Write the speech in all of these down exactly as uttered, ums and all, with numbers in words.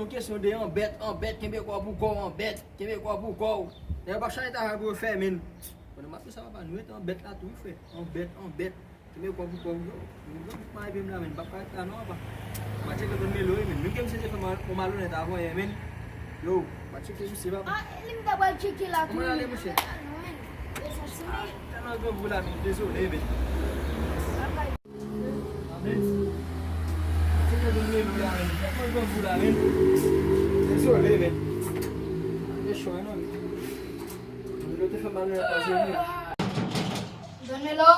Yon kesyon de anbèt, anbèt, kenbe kò w pou kò w, anbèt, kenbe kò w pou kò w. Nèg yo p ap chache travay pou yo fè, men. Pandan m ap fè sa, papa, nou ret anbèt la tou, wi, frè. Anbèt, anbèt. Kenbe kò w pou kò w, yo. Mwen pa epi m la, men. M p ap ka ret la, non, papa. M a tcheke Don Melo, wi, men. Menm ke misye te fè m yon malonèt avan yè, men. Yo, m a tcheke misye, papa. Ah, e li m ta pral tcheke la tou. Kòman l ale, monchè? Non, men. E sa, se men. Tèlman grangou la, men. Dezole, men. Amen. Se te vin leve la, men. Tèlman grangou la, men. Dezole, men. E chwa, non, men. Mwen te fè mal nan pase, men. Don Melo.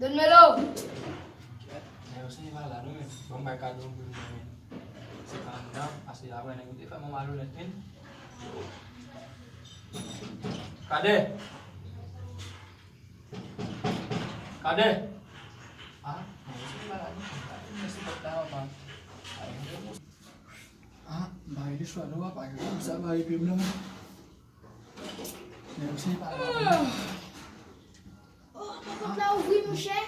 Don Melo. Nèg yo se pa la, non, men. Bon, bay kado pou mwen, men. Se pa anndan, pase la, wè, nèg yo te fè mwen malonèt, men. Kadè. Kadè! Ah, mwen se pa la non. Kadè, mwen se pòt la, papa. Ah, m pa gen lespwa non, papa. Sa m pa epi m la. Mwen se pa la non. Oh, pòt la ouvri, monchè.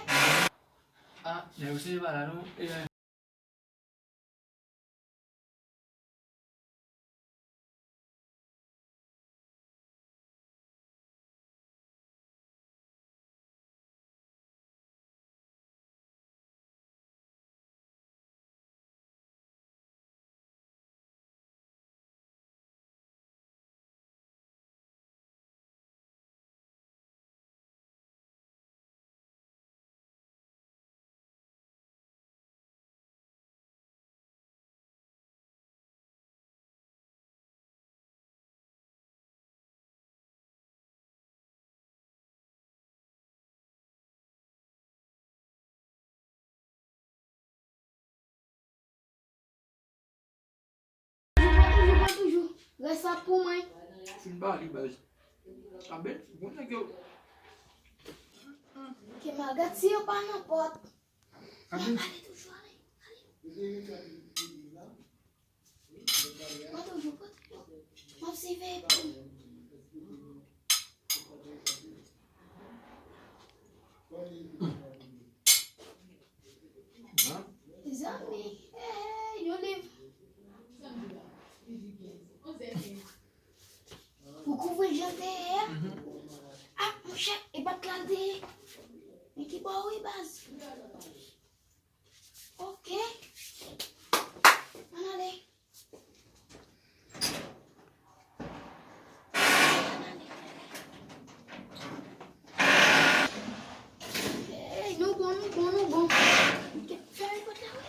Ah, mwen se pa la non. Eh, Toujou, pa toujou, pa toujou. Rès la pou mwen. Fin ba li, baz. Sa bèt, bon nèg yo. Ke malgre si yo pa nan pòt. Sa bèt. Ale toujou, ale, ale. Mwen toujou kote yo. M ap siveye pou. Mezanmi, eh, yon liv. Pou kouvri jan te ye a. Ah, monchè, e pa t la l te ye. Men ki bò wi, baz. Ok. Ann ale. Ey, nou bon, nou bon, nou bon. Fèmen pòt la, wi.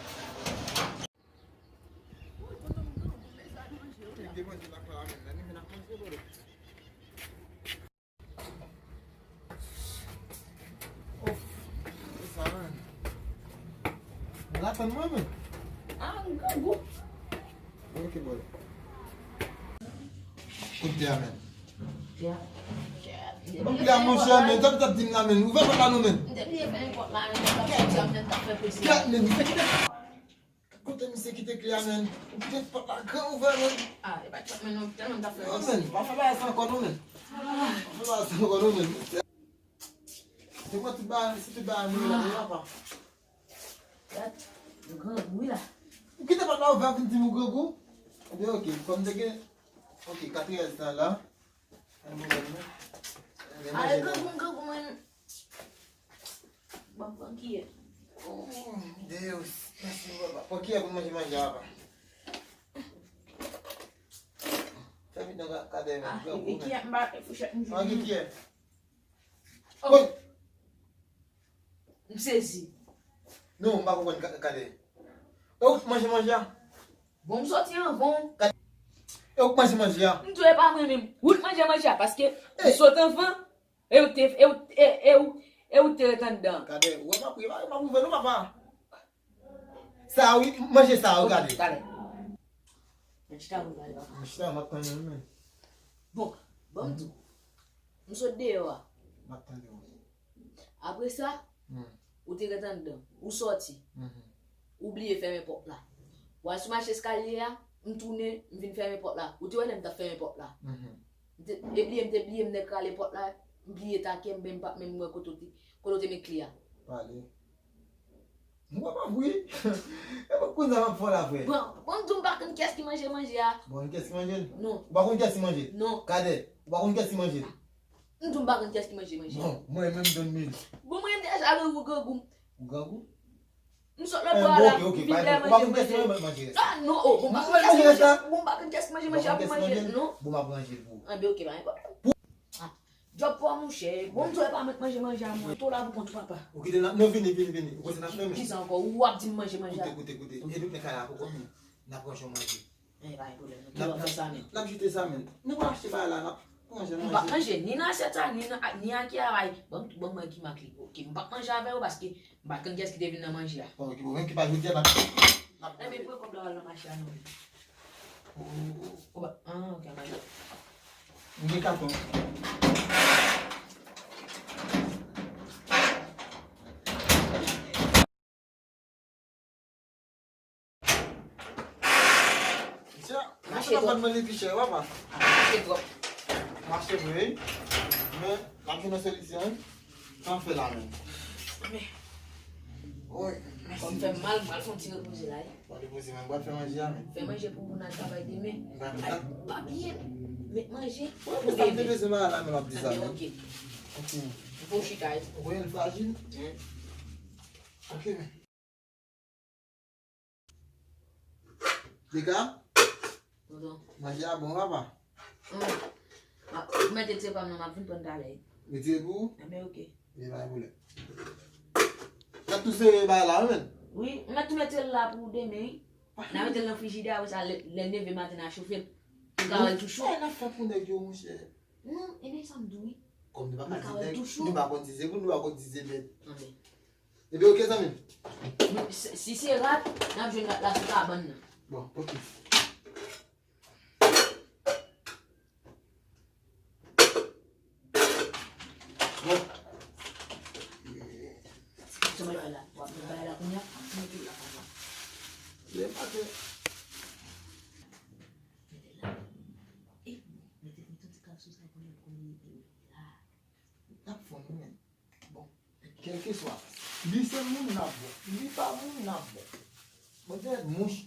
Oh, e sa, man. Ou la tann mwen, men? Ah, m grangou. Ok, bòy. Kote a, men? Ban m kle a, monchè, men. Sa w t ap di m la, men? Ouvè pòt la non, men. M te bliye fèmen pòt la, men. Kèt, men. Kèt, men. Kote misye kite kle a, men? Ou kite pòt la gran ouvè, men. Ah, e pa t pòt, men, non, tèlman m t ap fè. Non, men, pa fè bagay sa ankò, non, men. Pa fè bagay sa ankò, non, men. Se mwen tout bagay, se tout bagay mwen la, men papa. Gad, nou grangou, wi, la. Ou kite pòt la ouvè, vin di m ou grangou? Ebyen, ok, kòm te gen, ok, katriyè tan la. An bon, men. Ay, grangou, grangou, mwen. Bon, pran kiyè. Oh, Deus, mèsi, papa. Pran kiyè pou manje manje a, papa. Fè vit nan ka-, kadè, men. Ah, e kiyè, m pa, e fouchèt, m jwenn. An gen kiyè? Oh. M sezi. Non, m pa konprann, ka-, kadè. E ou k manje manje a? Bon, m soti anvan w. Kadè. E ou k manje manje a? M tou e pa mwen menm. Ou k manje manje a, paske m sot anvan. E ou te, e ou, e, e ou, e ou te ret anndan. Kadè, ou wè m ap ri, m ap ouvè non, papa. Sa wi, manje sa, regade. Talè. Mwen chita pou gade papa. Mwen chita, m ap tann ou, men. Bon, ban m di w. M sot deyò a. M ap tande w. Apre sa, ou te ret anndan. Ou soti. Ou bliye fèmen pòt la. W al sou mache eskalye a, m tounen, m vin fèmen pòt la. Ou te wè lè m t ap fèmen pòt la. M te, e bliye, m te bliye, m nèk rale pòt la, m bliye take m, men m pa t menm wè kote w te, kote w te met kle a. Pale. Mwen pa vre. E pa konn sa m ap fè la, frè. Bon, bon, m di w m pa konn kiyès ki manje manje a. Bon, kiyès ki manje l? Non. Ou pa konn kiyès ki manje l? Non. Kadè, ou pa konn kiyès ki manje l? M di w m pa konn kiyès ki manje manje a. Bon, mwen menm m donn mil. Bon, mwen deja leve grangou. Ou grangou? M sot lòt bò a la, m vin lè manje manje. Ah, non, oh, bon, m pa konn kiyès ki manje. Bon, m pa konn kiyès ki manje manje a pou manje l, non. Bon, m ap ranje l pou ou. Anben, ok, pa gen pwoblèm. Ah, djòb pa w, monchè. Bon, m di w pa mèt manje manje a, mwen. Tou la pou kont ou, papa. Ou kite n ap, non, vini, vini, vini. Ou konnen n ap fè men. Kisa ankò? Ou ap di m manje manje a. Koute, koute, koute. E nou men kay la pou kont nou. N ap ranje yon manje. Eh, pa gen pwoblèm, non. Ki lè w fè sa menm? N ap jete sa menm. Nou pa achte bagay la, n ap ranje manje. M p ap manje ni nan asyèt sa, ni nan, ni aki a, bay. Ban m, ban m wè ki mak li. Ok, m p ap manje avè yo paske m pa konn kiyès ki te vin nan manje a. Bon, ok, bon, menm ki pa jodi a, n ap, n ap. Enben, pran kòb la, al nan mache a, non. Ou, ou, ou, ou ba, ah, ok, an ba. M gen katon. Misye, misye nan vann manje pi chè, papa. Mache twòp. Mache vre, wi. Men, n ap jwenn yon solisyon, wi. Sa n fè la menm? Men. Wi, mèsi. Kò m fè m mal, m pral fè yon ti repoze la, wi. Pral repoze, men m pral fè manje a, men. Fè manje pou moun al travay demen. Ay, pa bliye, met manje pou bebe. Wi, men sa m te bezwen la, men m ap di sa, men. Ok. Ok. Bon chita, wi. Ou wè l frajil? Wi. Ok, men. Dega? Tonton. Manje a bon, papa? Hum. Ah, ou mete ti pa m nan, m ap vin pran talè. Mete pou ou? Enben, ok. Gen pa gen pwoblèm. N ap tou sere bagay la, wi, men. Wi, m mèt tou mete l la pou demen, wi. N a mete l nan frijidè, apre sa, lè, lè n leve maten, n a chofe l. Ou ka wè l tou cho. Sa n ap fè pou nèg yo, monchè? Non, e men sa m di w, wi. Kòm nou pa ka di nèg, nou pa konn di se pou nou pa konn di se bèt. Anben. Ebyen, ok, zanmi m. Nou, si, si se rat, n ap jwenn rat la sou kabann nan. Bon, ok. Bon. Sa w ap fè la? W ap met bagay la kounye a? Mete l la kounye a. Lè maten. Mete l la. E, mete, mete yon ti kal sou sa pou li, pou li, pou li la. N ap fon, wi, men. Bon, kèlkeswa, li se moun n ap bon, li pa moun n ap bon. Bon, se mouch.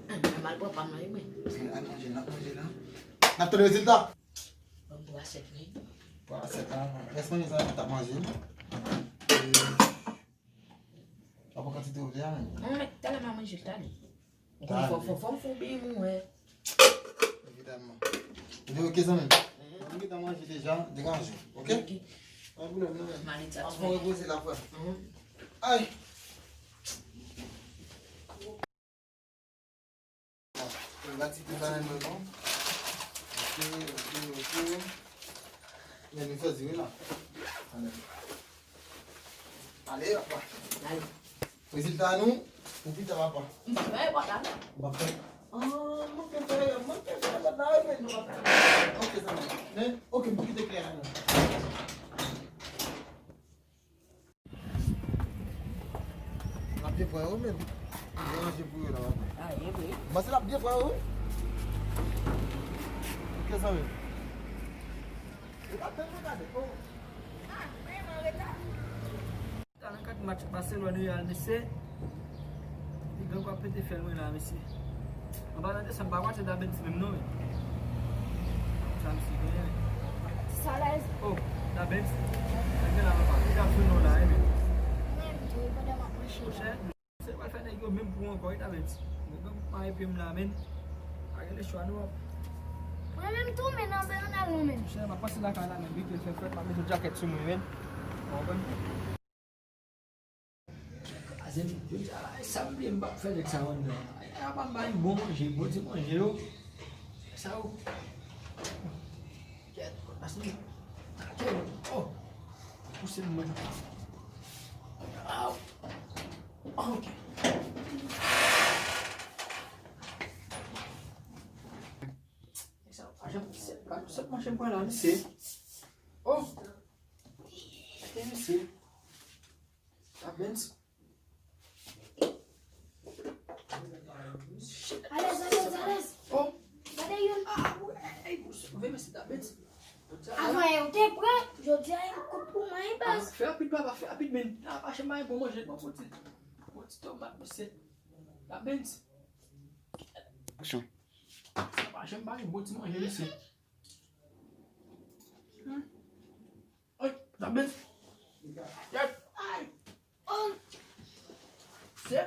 Ann, ann al pran pa m nan, wi, mwen. Al manje, n ap manje la. N ap tann rezilta. Ban m twa asyèt, wi. Twa asyèt la, rès manje sa, n ap manje. E, pa pran kantite ou vle a, men. Mwen, talè m a manje l, talè. Ou konn fò, fò, fò m fè w byen, mwen. Evidaman. Ebyen, ok, zanmi m. Mwen gentan manje deja, deranje w, ok? Ok. Pa gen pwoblèm, non, men. M ale tchak. Ap fè w repoze la, frè. Ay! Bon, gratitid la, non? Ok, ok, ok. Men nou chwazi, wi, la. Ann. Ale, papa. Ale. Rezilta nou, pou pita, papa. M pa fè pòt la, non? M pa fè. Ah, mwen te fè, mwen te fè pòt la, wi, men nou pa fè. Ok, zanmi. Men, ok, m kite klè a, non. L ap byen pran yo, men. Li ranje pou yo la, papa. Ah, e vre. M panse l ap byen pran yo, wi. Ok, zanmi. Li pa byen pran, gade. Oh. Ah, men, mwen reta. Nan kad match Barcelone Real, mesye. Li gen kwa pete fè lwen la, mesye. An palan de sa, m pa wè se Dabenz menm non, men. Sa misye genyen, men. Salèz. Oh, Dabenz. Sa gen la, papa. Li t ap jwe non la, wi, men. Mwen menm tou, pandan m ap mache la. Monchè, se pral fè nèg yo menm pou ankò, wi, Dabenz. Mwen menm, m pa epi m la, men. Pa gen lechwa, non. Mwen menm tou, men nan, nan, nan, non, men. Monchè, m ap pase lakay la, men. Vit fè frèt, m ap mete yon jakèt sou mwen, men. Ou konprann? Kraze m, jodi a la, e sa m bliye m p ap fè nèg sa yo anndan. Ay, ay, pa m bay bon manje, bon ti manje yo. Sa yo. Kèt, pase m. Kèt, oh. Pouse m mwen. Aw. Ok. Sa yo, pa janm, se pa sèt manje m pran la, mesye. Oh. E mesye. Dabenz. Alèz, alèz, alèz. Oh. Gade youn. Ah, wi, ey, ey, ey, mesye Dabenz. Janm pa gen bon manje, bon ti, bon ti tomat, mesye. La Benz. Aksyon. Sa pa janm pa gen bon ti manje, mesye. Hmm. Ay, la Benz. Yay. Ay. Oh. Se.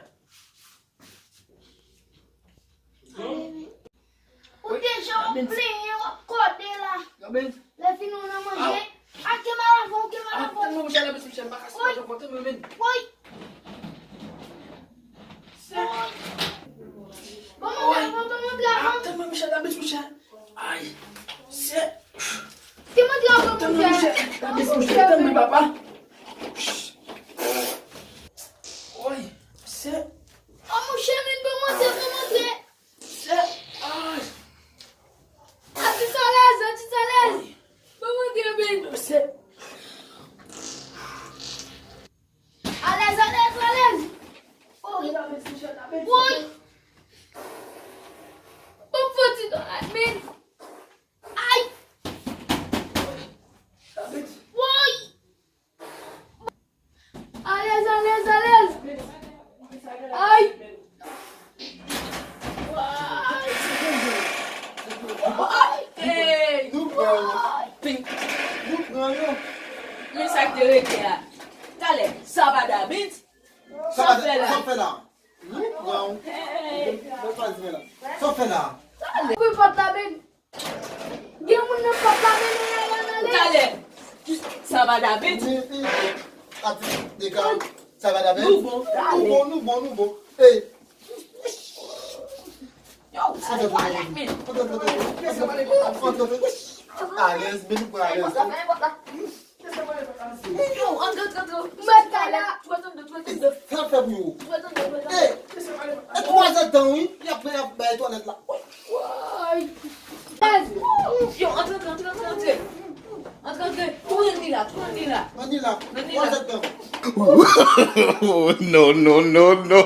Ou deja w plenyen, w ap kòde la. Lè fini w nan manje. Ak ke mal avè w, ke mal avè w. Tann mwen, monchè, la Benz, monchè, m pa ka sipòte ankò, tann mwen, men. Woy. Se. Bon, mwen, bon, bon, mwen, bon. Tann mwen, monchè, la Benz, monchè. Ay. Se. Te mwen travay, tann mwen, monchè. Tann mwen, papa. Woy, se. Oh, monchè, men ban m antre, ban m antre. Se. Ay. Atis alèz, atis alèz. Ban m antre, men. Se. Alèz, alèz, alèz. Oh. Woy. Ban m fè ti do la, men. Ay. Woy. Alèz, alèz, alèz. Ay. Ay. Ay. Hey. Nou pran yo. Nou pran yo. Men sa k te rete a. Talè, Savadabit. Sa w fè la? Sa w fè la? Nou pran yo. Hey. Mwen pa di la. Sa w fè la? Talè. Pou pòt la, men. Gen moun nan pòt la, men nou ale, nou ale. Talè. Savadabit. Ati, dega. Savadabit. Nou bon. Nou bon, nou bon, nou bon. Ey. Yo, antre, antre, antre. Antre, antre, antre. Alèz, men nou pran alèz. Yo, antre, antre, antre. Mwen talè. Twè tann de, twè tann de. Sa fè pou yo. Twè tann de, twè tann de. Ey. E twazèdtan, wi. Y ap, y ap bay twalèt la. Woy. Yo, antre, antre, antre, antre, antre. Antre, antre. Tou nan ni la, tou nan ni la. Nan ni la. Nan ni la. Twazèdtan. Oh, no, no, no, no.